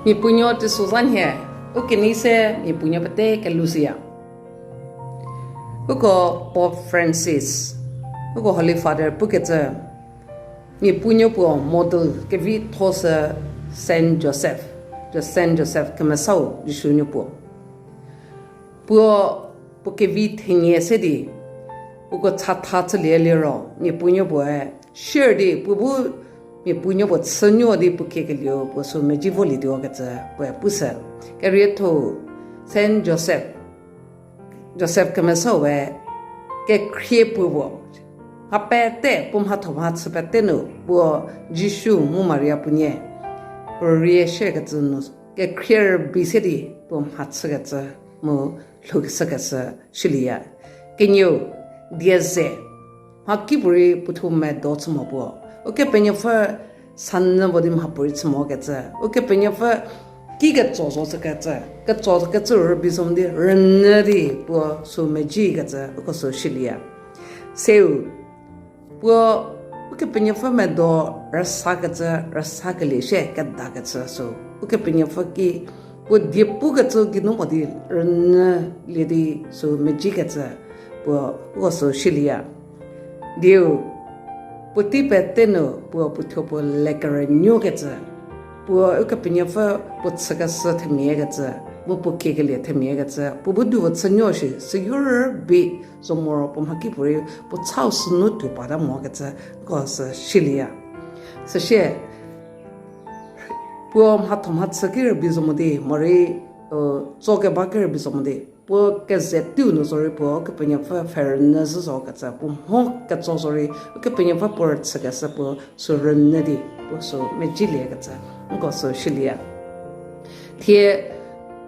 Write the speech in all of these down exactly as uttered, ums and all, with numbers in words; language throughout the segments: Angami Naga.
Mia puonuo teisozha nhie, u kenei se mia puonuo pete kelushüya. Uko Pope Francis, uko Holy Father pukecü, mia puonuo puo model kevitho sü Saint Joseph, Saint Joseph kemesau Jisu nuo puo. Puo, puo kevi thenie se di, uko chatha chülie liro, mia puonuo puoe, share di, puo bu, mia puonuo puo chünuo di puo kiekelieu puo sü meji volietuo kecü puoe pushü. Kerietho Saint Joseph, Joseph kemesau we, kekhrie puo puo, mha pete, puo mhatho mhachü pete nu, puo Jisu mu Maria puonie, puo rie share kecü nu, kekhrie rübei se di, puo mhachükecü, mu lhoukeshükeshü shülieya. Kenieu, die ze, mhakipuorei puothuo medo chü mo puo. Ukepenuopfü sanyü vo di mhapuorei chü mokecü. Ukepenuopfü ki ketso zo chükecü. Ketso kecü rübei zo mo di rünyü di puo sü mejikecü, uko sü shülieya. Seu, puo Ukepenuopfü medo rüsakecü, rüsakelie shie kedakecü sü. Ukepenuopfü ki, puo die pukecü geinu mo di rünyü lie di sü mejikecü, puo uko sü shülieya. Dieu, puotei pete nu puo puothuo puo lekerünuokecü. Puo Ukepenuopfü puo chükeshü themiakecü, mu puo kiekelie themiakecü, puo bu duo chünuo shi, süyo rübei zo moro puo mhakipuorei puo chau sünu tuo pata mokecü, uko sü shülieya. Süsie, puo mhatho mhachü ki rübei zo mo di, morei, tso keba ki rübei zo mo di, puo keze teiu nu zorei puo Ukepenuopfü pfhe rünyü zhü zokecü, puo mho ketso zorei Ukepenuopfü puo rüchükeshü puo sü rünyü di, puo sü mejiliekecü, uko sü shülieya. Thie,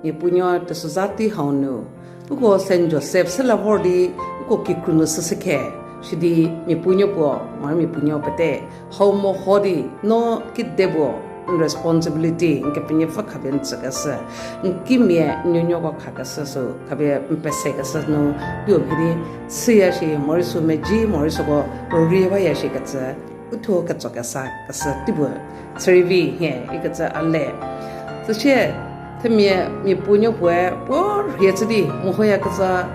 mia puonuo teisozha tei hau nu, uko Saint Joseph süla vor di, uko kikru nu süsü khe, sidi mia puonuo puo, morei mia puonuo pete, hau meho di, no kedipuo, n responsibility, n Kepenuopfü khapie n tsükeshü, n kimia n nuonuoko khakeshü sü, khapie n pesekeshü nu, tuo mhie di, chüya shi, morei sü meji, morei süko, rürie baya shikecü, uthuo ketso kesa keshü teipuo, chürivi hie ikecü a le. Süsie, themia mia puonuo puoe puo rhie chü di mehoyakecü,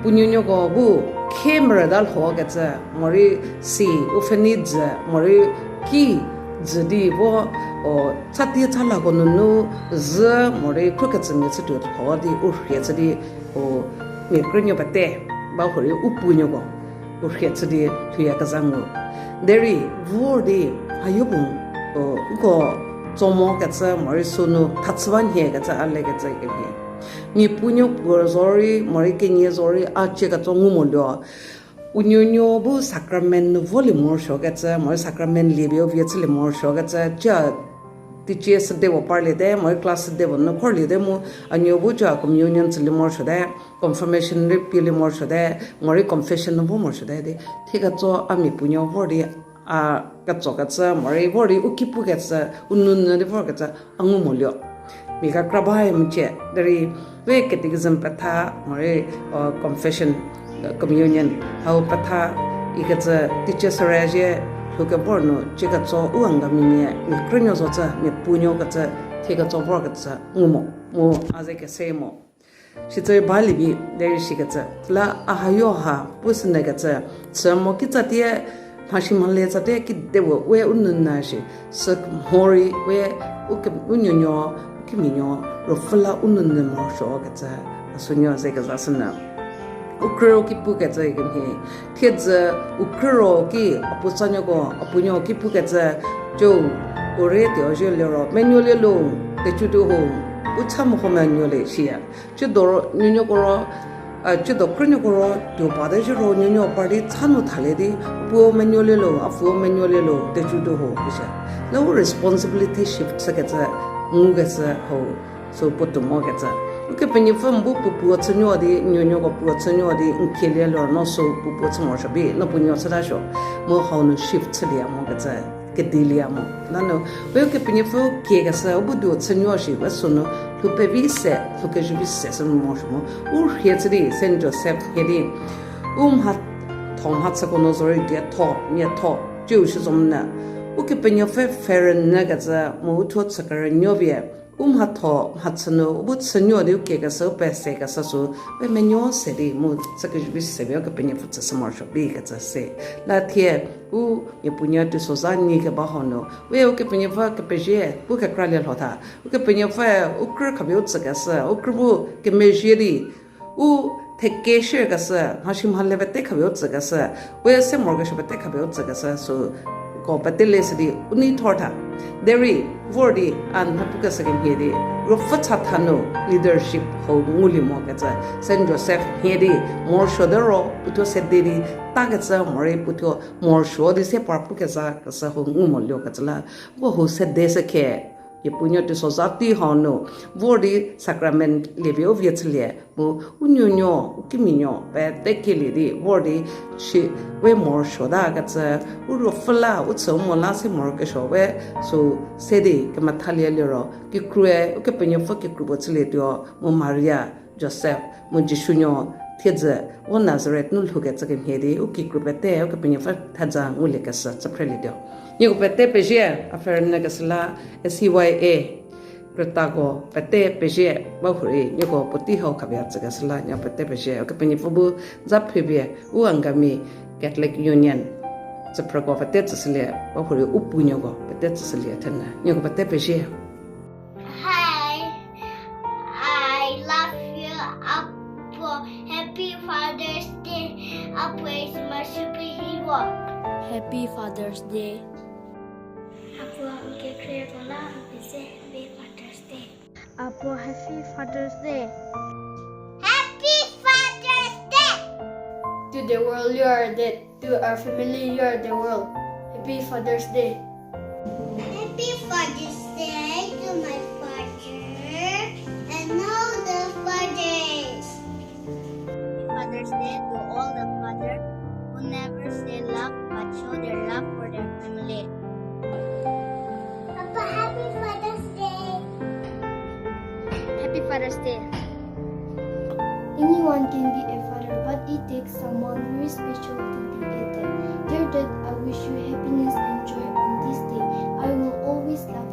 puo nuonuoko bu khie merüta lhokecü, morei si u pfheni dzü, morei ki dzü di vo, o, chatie chalako nunu zhü, morei khrükecümia chütuo lho di u rhie chü di, o, mia krünuo pete, ba hurei u puonuoko u rhie chü di lhouyakezha ngu. Derei vor di, hayo puo, o, uko tso mokecü morei sünu thachü ba nhiekecü a lekecü kemhie. Mia puonuo puo zorei, morei kenie zorei, a cie ketso ngu moluo. U nuonuo bu sacrament nu volie morosuokecü, morei sacrament liepie u vie chülie morosuokecü, cia teicie süde puo parliete, morei class süde puo nu khorliete mu, a nuo bu cia communion tsülie morosuote, confirmation rei pielie morosuote, morei confession nu vo morosuote di, thie ketso a mia puonuo vor di, a ketsokecü, morei vor di u ki pukecü, u nounyü di vorkecü, a ngu moluo. Mia kekra ba mu cie, derei we catechism petha, morei, confession, communion, hau petha ikecü teicie süre zie lhoukevor nu, cie ketso u Angamimia mia krünuo zocü, mia puonuo kecü, thie ketso vorkecü ngu mo, mu a ze kese mo. Sitse ba lievi, derei shikecü la a hayo ha pushünyükecü, chü mo kitsatie, mhasi mhale tsatie kidepuo we u nounyü shi, sü mhorei we u ke-, u nuonuo, u kimia nuo, ruopfü la u nounyü morosuokecü, a sünuo ze kezashünyü. U krüro ki pukecü kemhie, thiedzü u krüro ki a puo tsanuoko, a puonuo ki pukecü, cü, u re tuo zhie liro, menuolie lo, tecu tuo ho, u cha meho menuolie shiya. Ciedo nuonuoko ro, ciedo krünuoko ro, tuo pate zhie ro nuonuo par di cha nu thalie di, puo menuolie lo, a puo menuolie lo, tecu tuo ho, isi. La u responsibility shift chükecü, ngukecü hau, sü puotou mokecü. Ukepenuopfü n bu puo puo chünuo di, nuonuoko puo chünuo di, n kielie liro no sü puo puo chü morosuo bi, no puonuo chütasuo. Mu hau nu shift chülie mokecü, kedilie mo. Lanu, we Ukepenuopfü kiekeshü, u bu duo chünuo shi, we sünu, lhou pevi se, lhou kezhü vi se, sü morosuo mo. U rhie chü di, Saint Joseph hie di, u mhatho mhachüko nu zorei dietho, miatho, ciu shi zo monyü. Ukepenuopfü pfhe rünyükecü, mu uthuo chü kerünuo pie, U mhatho mhachü nu u bu chünuo di u kiekeshü, u pesekeshü sü, we menuo se di mu chü kezivi se be Ukepenuopfü tsüshü morosuo bi kecü se. La thie u mia puonuo teisozha nyi keba hau nu, we Ukepenuopfü kepezie, u kekra lielho tha. Ukepenuopfü u krü khapie u tsükeshü, u krü bu kemezhie di, u theke shierkeshü, mhasi mhale pete khapie u tsükeshü, we se morokesuo pete khapie u tsükeshü, süko pete le sidi u nei thor tha. Derei, vor di, a nha pukeshü kemhie di, ruopfü chatha nu leadership hau ngulie mo kecü, Saint Joseph mhie di, morosuo de ro, puothuo sede di, takecü morei puothuo morosuo di se par pukezha keshü hau ngu mo lio kecü la, uko hau sede shükhe, mia puonuo teisozha tei hau nu, vor di sacrament liepie u vie chülie, mu u nuonuo, u kimianuo, pete kelie di, vor di, shi, we morosuo ta kecü, u ruopfü la, u chü u mo la se morokesuo we, sü se di, kemethalie liro, kikrue, Ukepenuopfü kikru puo chülietuo, mu Maria, Joseph, mu Jisunuo, thiedzü, u Nazareth nu lhoukecü kemhie di, u kikru pete, Ukepenuopfü thedza nguliekeshü, chüphrelietuo. Nieko pete pezie, a pfhe rünyükeshü la, S C Y A, krütako pete pezie, bahurei, nieko puotei hau khapie a tsükeshü la, nieko pete pezie, Ukepenuopfü bu za phripie, u Angami Catholic Union, tsüphrüko pete tsüshülie, bahurei u puonuoko pete tsüshülie thenyü, nieko pete pezie. Hi, I love you, Apuo. Happy Father's Day. Apuo is my superhero. Happy Father's Day. Apuo, n kekhrie ko la n pese Happy Father's Day. Apuo, Happy Father's Day. Happy Father's Day. To the world, you are dead. To our family, you are the world. Happy Father's Day. Happy Father's Day to my father and all the fathers. Happy Father's Day to all the fathers who never say love but show their love for their family. Papa, happy Father's Day. Happy Father's Day. Anyone can be a father, but it takes someone very special to be a dad. Dear dad, I wish you happiness and joy on this day. I will always love